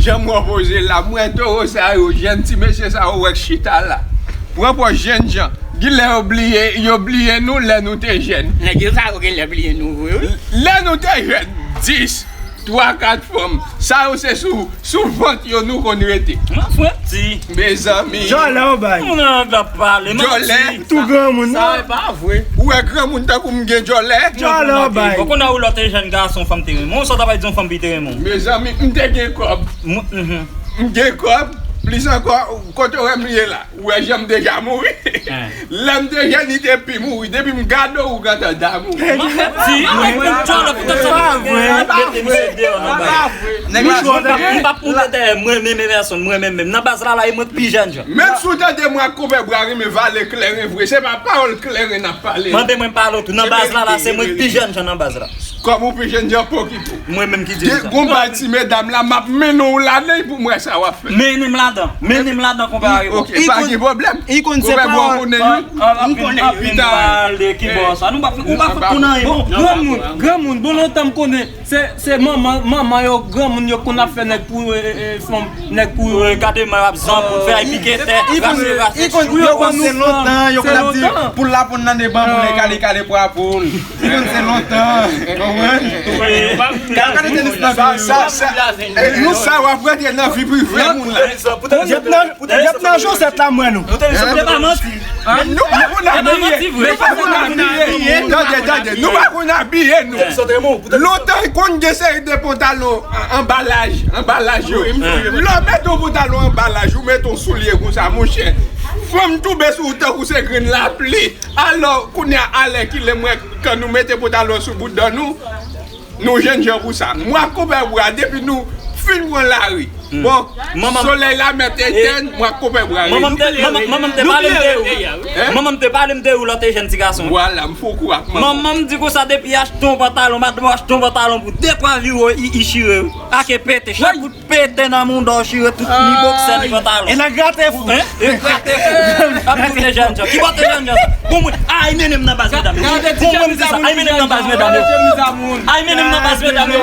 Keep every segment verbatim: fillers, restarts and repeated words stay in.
Jan m wè w poze la, m wè towo sa yo, jèn ti mesye sa yo wè k chita la. Pran pòz jènjan. Gen lè yo bliye, yo bliye nou lè nou te jèn. Nèg yo sa yo gen lè bliye nou vre, wi. Lè nou te jèn, dis, twa, kat fanm. Sa yo se sou, sou vant yo nou konn rete. Mezanmi. Djòlè w bay. Moun nan ap pale, manti. Djòlè. Tou granmoun, non? Sa e pa vre. Ou wè granmoun tankou m gen djòlè? Djòlè w bay. Bon, kounye a ou lè w te jèn gason, fanm te renmen w, sa w ta pral di yon fanm pi te renmen w? Mezanmi, m te gen kòb. M, mhm. M gen kòb, plis ankò, kote w wè m ye la? Ou wè jan m deja mouri? Lè m te jèn, li te pi mouri. Depi m gade w, ou gentan damou. M ap fè ti, mwen, mwen, djòlè, poutèt sa, mete misye deyò nan bay. Nèg la, m p ap, m p ap moute dèyè, mwen menm, Emerson, mwen menm, menm. Nan baz la, la, e mwen k pi jèn, Jan. Menm si w tande mwen ak konpè Bwa renmen vale kleren vre, se pa pawòl kleren n ap pale. Mande mwen pale w tou. Nan baz la, la, se mwen k pi jèn, Jan, nan baz la. Kòm ou pi jèn, Jan Pokipo. Mwen menm ki dirije sa. Gon bay ti medam la, m ap mennen w ladan l pou m wè sa w ap fè. Mennen m ladan. Mennen m ladan, konpè Aribo. Ok, pa gen pwoblèm. Li konn se pawòl. Konpè Bwa konnen wi. M konnen wi. Pale de ki bò sa. Nou pa fè, ou pa fè pou nan yon. Bon, granmoun, granmoun, bon lontan m konnen. Se, se manman, manman yo, granmoun yo konn ap fè nèg pou, e, e, e, fanm, nèg pou yo. Gade mwen ap zan pou fè ay pike tè, rase, rase. Li konn, li konn, yo konn se lontan, yo konn ap di, poul la ponn nan de banboul, e kale, kale pwa poul. Li konn se lontan, konprann? Gade, gade tenis nan sa, sa, sa, e, nou sa w ap rantre nan vi prive moun la. Y ap nan, y ap nan Josèt la, mwen nou. Se pa manti. Nou pa konn abiye. Nou pa konn abiye. Tande, tande. Nou pa konn abiye, nou. Lontan, konn gen seri de pantalon an, anbalaj, anbalaj yo. Lè w mete yon pantalon anbalaj, ou mete yon soulye konsa, monchè. Fanm tonbe sou ou tankou se grenn lapli. Alò, kounye a, alèkile, m wè kan nou mete pantalon sou bout dan nou, nou jènjan pou sa. Mwen ak konpè Bwa, depi nou fin pran lari, bon, solèy la mèt etèn, mwen ak konpè Bwa rete. Manman m te, manman, manman m te pale m de ou. Manman m te pale m de ou lè w te jèn ti gason. Vwala, m fè w kou ak manman. Manman m di konsa, depi achte yon pantalon, madanm achte yon pantalon pou de twa viro, i, i chire. Ake pete, chak bout pete nan mouda w, chire tout ni boksè ni pantalon. E nan grate fou. Hein? E grate fou. Ap pote jènjan. Ki pote jènjan? Bon, mwen, ay, mennen m nan baz medam yo. Bon, mwen, m di sa. Ay, mennen m nan baz medam yo. Ay, mennen m nan baz medam yo.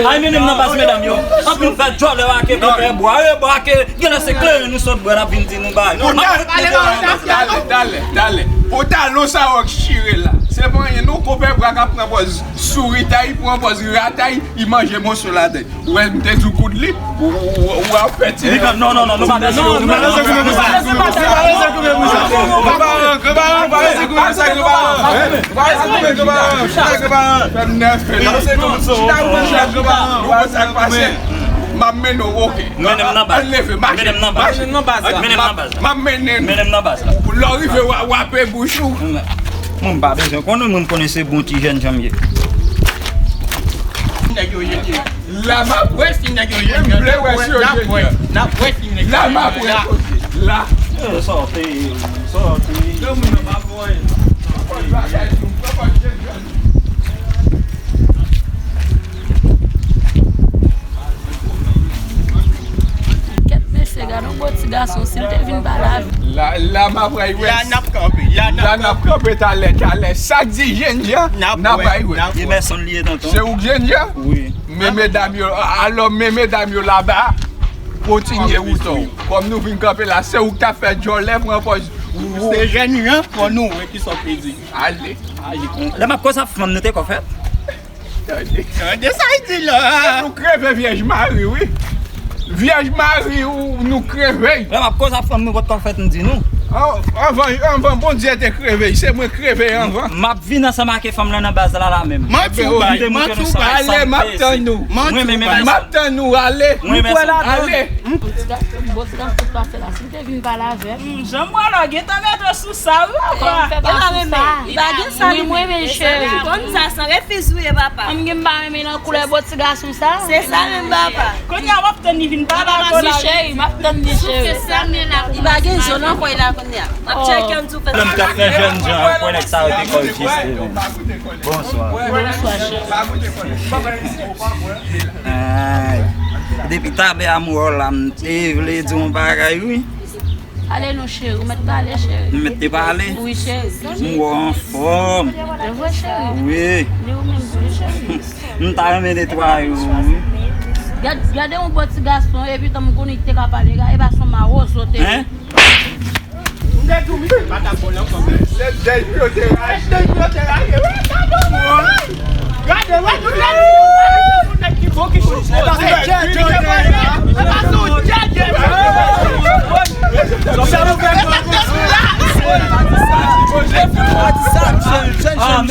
Ay, mennen m nan baz medam yo. Anpil fè djòlè ake konpè Bwa. E Bwa ake, genlè se kleren nou sot bwè, n ap vin di nou bay. Talè, talè, talè. Pantalon sa w ap chire la. Se pa anyen non, konpè Bwa k ap pran pòz sourit, ay, pran pòz rat, ay, li manje moso ladan. Ou wè, m te di w kout li, ou, ou, ou, ou ap fè ti. Non, non, non, non, nou pa lese koupe pou sa. Nou pa lese koupe pou sa. Granparan, granparan, pa lese koupe pou sa, granparan. Pa lese koupe, granparan. Chita, granparan. Fè m nève la. Chita, granparan. Ou wè sa k pase? M ap mennen w, oke. Mennen m nan baz. Ann leve, mache. Mennen m nan baz. Mennen m nan baz. M ap mennen nou. Mennen m nan baz la. Lè w rive, w a, w a pe bouch ou. Mwen, m pa bezwen konnen, mwen, m konnen se bon ti jènjan m ye. Nèg yo ye. La m ap wè si nèg yo ye. M vle wè si yo ye. N ap wè, n ap wè si nèg yo ye. La m ap wè kote. La. Sòti, sòti. Granmoun nan pa bon anyen. Kèt mesye, gade yon bon ti gason, si l te vin pale avè m. La, la m ap ray wè. La n ap kanpe, la n ap kanpe talè, talè. Sa k di jènjan, n ap ray wè. Emerson li ye, tonton. Se ou k jènjan? Wi. Men medam yo, alò men medam yo laba, kontinye wout ou. Kòm nou vin kanpe la, se ou k ta fè djòlè, pran pòz. Se jènjan, fò nou wè kisa w te di. Ale. Lè m ap koze ap fanm, nou te kò fèt. Tande. Tande sa y di la. Nou kreve vyèj mari, wi. Vyèj mari ou nou kreve. Lè m ap koze ap fanm nou pot kò fèt m di nou. An-, anvan, anvan Bondye te kreve, se mwen kreve anvan. M ap vin ansanm ak fanm lan nan baz la, la menm. Manti ou bay, manti ou bay. Ale, m ap tann nou. M ap tann nou, ale. Mwen men sa. Ale. Bon, ti gason, bon, ti gason, tout pase la. Si l te vin pale avè m. Hmm, jan m wè la, w gentan mete w sou sa, wi, papa. E pa renmen. Li pa gen sa li menm. Wi, mwen menm, cheri. Konn sa, san refiz ou ye, papa. An m gen m pa renmen nan koulè bò ti gason sa. Se sa menm, papa. Kounye a, w ap tann li vin pale avè w la. Cheri, m ap tann li, cheri. Li pa gen zo nan kò l la kounye a. M ap tcheke m tou fè. Lè m t ap fè jènjan, ou kwè nèg sa yo te kò l jis li menm. Bonswa. Bonswa, cheri. Ay, depi talè a m wè w la, m te vle di w yon bagay, wi. Ale non, cheri, ou mèt pale, cheri. M mèt te pale? Wi, cheri. M wè w anfòm. Se vre, cheri? Wi. Li ou menm tou, wi, cheri. M ta renmen netwaye w, wi. Gad, gade yon bon ti gason, epi tanm konnen ki te ka pale, e pa son mawozo te ye. Hein? M te di w misye pa t ap bon nan kòm. Se dèy pou yo te rache. Se dèy pou yo te rache. Gade, wè, nou te di w se yon nèg ki bon ki chou. E pa se djèdjè yo te ye. E pa se yon djèdjè yo te ye. Sa nou fè kwa konsa? Jèn, jèn, jèn,